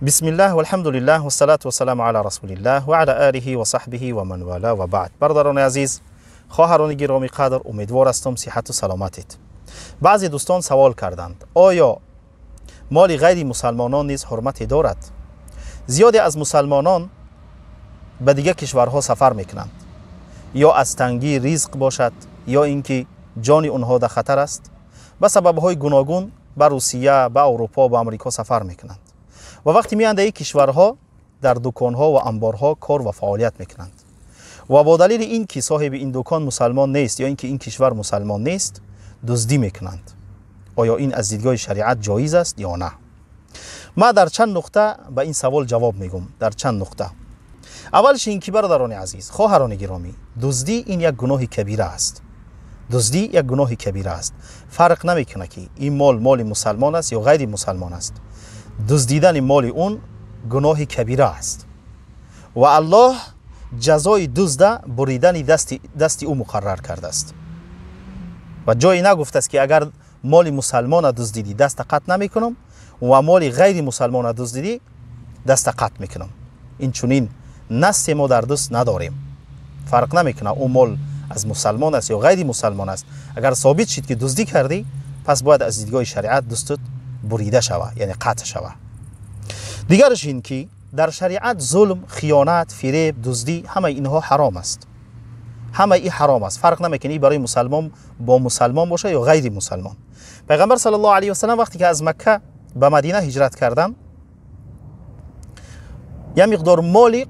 Бисмиллаҳ валҳамдулиллаҳ вассалату вассаламу ала расулиллаҳ ва ала олиҳи ва саҳбиҳи ва ман вала ва баъд. Бародарони азиз, хоҳарони гиромӣ қадр, умедвор ҳастам сиҳату саломатед. Баъзе дӯстон савол карданд, оё моли ғайри мусалмонон низ ҳурмате дорад? Зиёде аз мусалмонон ба дигар кишварҳо сафар мекунанд, ё аз тангии ризқ бошад, ё ин ки ҷони онҳо дар хатар аст, ба сабабҳои гуногун ба Русия, ба Аврупо, ба Амрико сафар мекунанд ва вақте меоянд дар ин кишварҳо дар дуконҳо ва анборҳо кор ва фаъолият мекунанд ва бо далели ин ки соҳиби ин дукон мусалмон нест ё ин ки ин кишвар мусалмон нест, дуздӣ мекунанд. Оё ин аз дидгоҳи шариат ҷоиз аст ё на? Ман дар чанд нуқта ба ин савол ҷавоб мегӯм. Дар чанд нуқта. Аввалш ин ки, бародарони азиз, хоҳарони гиромӣ, дуздӣ ин як гуноҳи кабира аст. Дуздӣ як гуноҳи кабира аст. Фарқ намекунад ки ин мол моли мусалмон аст ё ғайри мусалмон аст. Дуздидани моли он гуноҳи кабира аст ва Аллоҳ ҷазои дузда буридани дасти ӯ муқаррар кардааст ва ҷое нагуфтааст ки агар моли мусалмона дуздидӣ даста қатъ намекунам ва моли ғайри мусалмона дуздидӣ даста қатъ мекунам. Ин чунин нассе мо дар даст надорем. Фарқ намекунад ӯ мол аз мусалмон аст ё ғайри мусалмон аст. Агар собит шид ки дуздӣ кардӣ, пас бояд аз дидгоҳи шариат дустат бурида шава, яъне қатъ шава. Дигараш ин ки дар шариат зулм, хиёнат, фиреб, дуздӣ ҳамаи инҳо ҳаром аст. Ҳамаи ин ҳаром аст. Фарқ намекунад ин барои мусалмон бо мусалмон боша ё ғайри мусалмон. Пайғамбар саллаллоҳу алайҳи васаллам вақте ки аз Макка ба Мадина ҳиҷрат карданд, як миқдор моли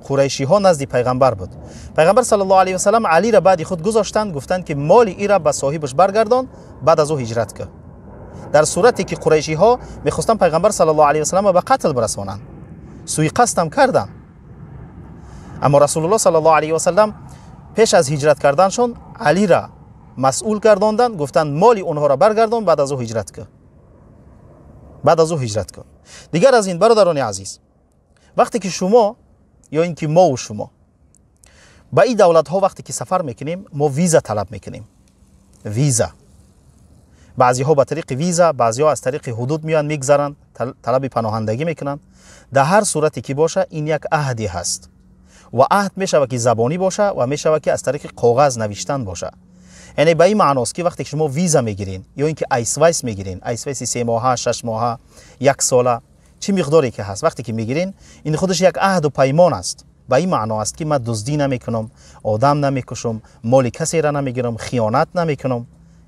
қурайшиҳо назди пайғамбар буд. Пайғамбар саллаллоҳу алайҳи васаллам Алиро баъди худ гузоштанд, гуфтанд ки моли ира ба соҳибаш баргардон, баъд аз ӯ ҳиҷрат кун. Дар сурате ки қурайшиҳо мехостанд пайғамбар саллаллоҳу алайҳи васалламро ба қатл бирасонанд, суиқасдам карданд. Аммо Расулуллоҳ саллаллоҳу алайҳи васаллам пеш аз ҳиҷрат карданшон Алиро масъул гардонданд, гуфтанд моли онҳоро баргардон, баъд аз ӯ ҳиҷрат кун. Баъд аз ӯ ҳиҷрат кун. Дигар аз ин, бародарони азиз, вақте ки шумо ё ин ки мову шумо ба ин давлатҳо вақте ки сафар мекунем, мо виза талаб мекунем. Виза. Баъзеҳо ба тариқи виза, баъзеҳо аз тариқи ҳудуд меоянд, мегзаранд, талаби паноҳандагӣ мекунанд. Дар ҳар сурате ки боша, ин як аҳде ҳаст ва аҳд мешавад ки забонӣ боша ва мешавад ки аз тариқи коғаз навиштан боша. Яъне ба ин маъност ки вақте ки шумо виза мегирен ё ин ки айсвайс мегирен, айсвайси 3 моҳа, 6 моҳа, 1 сола, чӣ миқдоре ки ҳаст, вақте ки мегирен, ин худаш як аҳду паймон аст. Ба ин маъно аст ки ман дуздӣ намекунам, одам намекушам, моли касеро намегирам, хиёнат намекунам,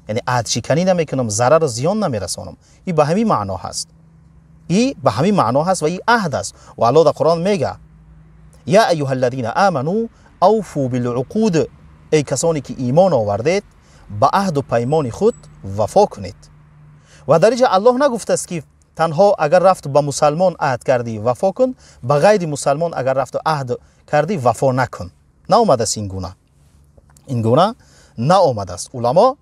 яъне аҳдшиканӣ намекунам, зарару зиён намерасонам. Ин ба ҳамин маъно ҳаст. Ин ба ҳамин маъно ҳаст ва ин аҳд аст. Ва Аллоҳ дар Қуръон мега: я айюҳа аллазина аману авфу билуқуд, эй касоне ки имон овардед, ба аҳду паймони худ вафо кунед. Ва дар инҷа Аллоҳ нагуфтааст ки танҳо агар рафт ба мусалмон аҳд кардӣ вафо кун, ба ғайри мусалмон агар рафту аҳд кардӣ вафо накун. Наомадааст ин гуна. Ин гуна наомадааст. Уламо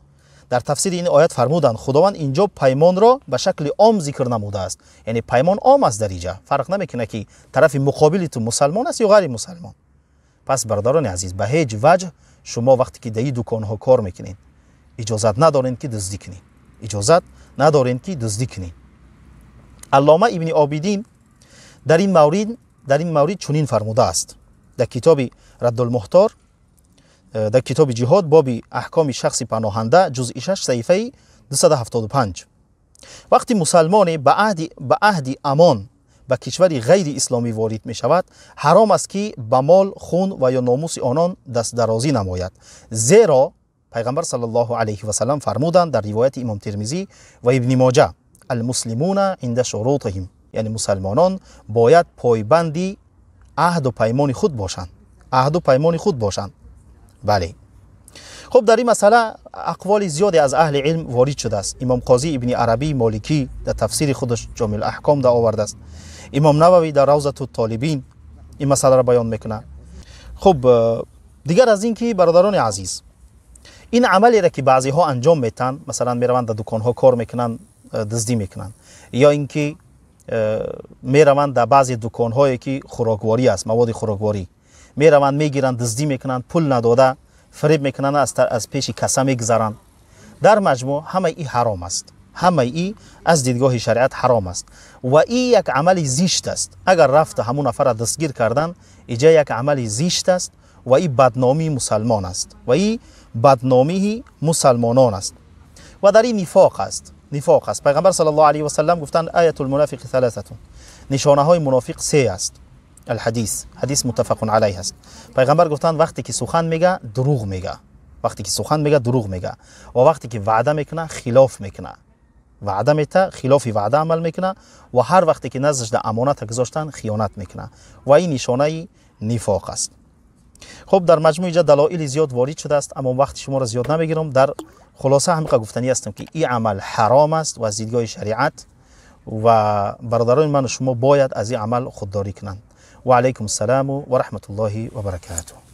дар тафсири ин оят фармуданд, Худованд инҷо паймонро ба шакли ом зикр намудааст. Яъне паймон ом аст дар инҷа. Фарқ намекунад ки тарафи муқобили ту мусалмон аст ё ғайри мусалмон. Пас бародарони азиз, ба ҳеҷ ваҷҳ шумо вақте ки дар ин дуконҳо кор мекунед, иҷозат надоред ки дуздӣ кунед. Иҷозат надоред ки дуздӣ кунед. Аллома ибни Обидин дар ин маврид чунин фармудааст. Дар китоби Раддулмуҳтор, дар китоби ҷиҳод, боби аҳкоми шахси паноҳанда, ҷузъи 6, саҳифаи 275. Вақти мусалмоне ба аҳди амон ба кишвари ғайри исломӣ ворид мешавад, ҳаром аст ки ба мол, хун ва ё номуси онон дастдарозӣ намояд. Зеро пайғамбар саллаллоҳу алайҳи васаллам фармуданд дар ривояти имом Термизӣ ва ибни Моҷа: алмуслимуна инда шурутиҳим, яъне мусалмонон бояд пойбанди аҳду паймони худ бошанд. Аҳду паймони худ бошанд. Бале. Хуб, дар ин масъала ақволи зиёде аз аҳли илм ворид шудааст. Имом Қозӣ ибни Арабӣ Моликӣ дар тафсири худаш Ҷомил аҳком да овардааст. Имом Нававӣ дар Равзату Толибин ин масъаларо баён мекунад. Хуб, дигар аз ин ки бародарони азиз, ин амалеро ки баъзеҳо анҷом метаҳанд, масалан мераванд дар дуконҳо кор мекунанд, дуздӣ мекунанд, ё ин ки мераванд дар баъзе дуконҳое ки хӯрокворӣ аст, маводи хӯрокворӣ, мераванд, мегиранд, дуздӣ мекунанд, пул надода фиреб мекунанд, аз пеши каса мегузаранд. Дар маҷмӯъ ҳамаи ин ҳаром аст. ҳамаи ин аз дидгоҳи шариат ҳаром аст ва ин як амали зишт аст. Агар рафта ҳамун нафарро дастгир кардан, иҷа як амали зишт аст ва ин бадномии мусалмон аст ва ин бадномии мусалмонон аст ва дар ин нифоқ аст, нифоқ аст. Пайғамбар саллаллоҳу алайҳи васаллам гуфтанд: аятул мунофиқи саласатун, нишонаҳои мунофиқ се аст. Алҳадис, ҳадис муттафақун алайҳ аст. Пайғамбар гуфтанд: вақте ки сухан мега, дурӯғ мега, вақте ки сухан мега, дурӯғ мега ва вақте ки ваъда мекуна, хилоф мекуна, ваъда мета, хилофи ваъда амал мекуна ва ҳар вақте ки наздаш да амоната гузоштан, хиёнат мекуна ва ин нишонаи нифоқ аст. Хуб, дар маҷмӯъ иҷа далоили зиёд ворид шудааст, аммо вақти шуморо зиёд намегирам. Дар хулоса ҳамиқа гуфтанӣ ҳастам, ки ин амал ҳаром аст ва аз дидгоҳи шариат ва бародарони ману шумо бояд аз ин амал худдорӣ кунанд. Ва алайкум ассалому ва раҳматуллоҳи ва баракатуҳ.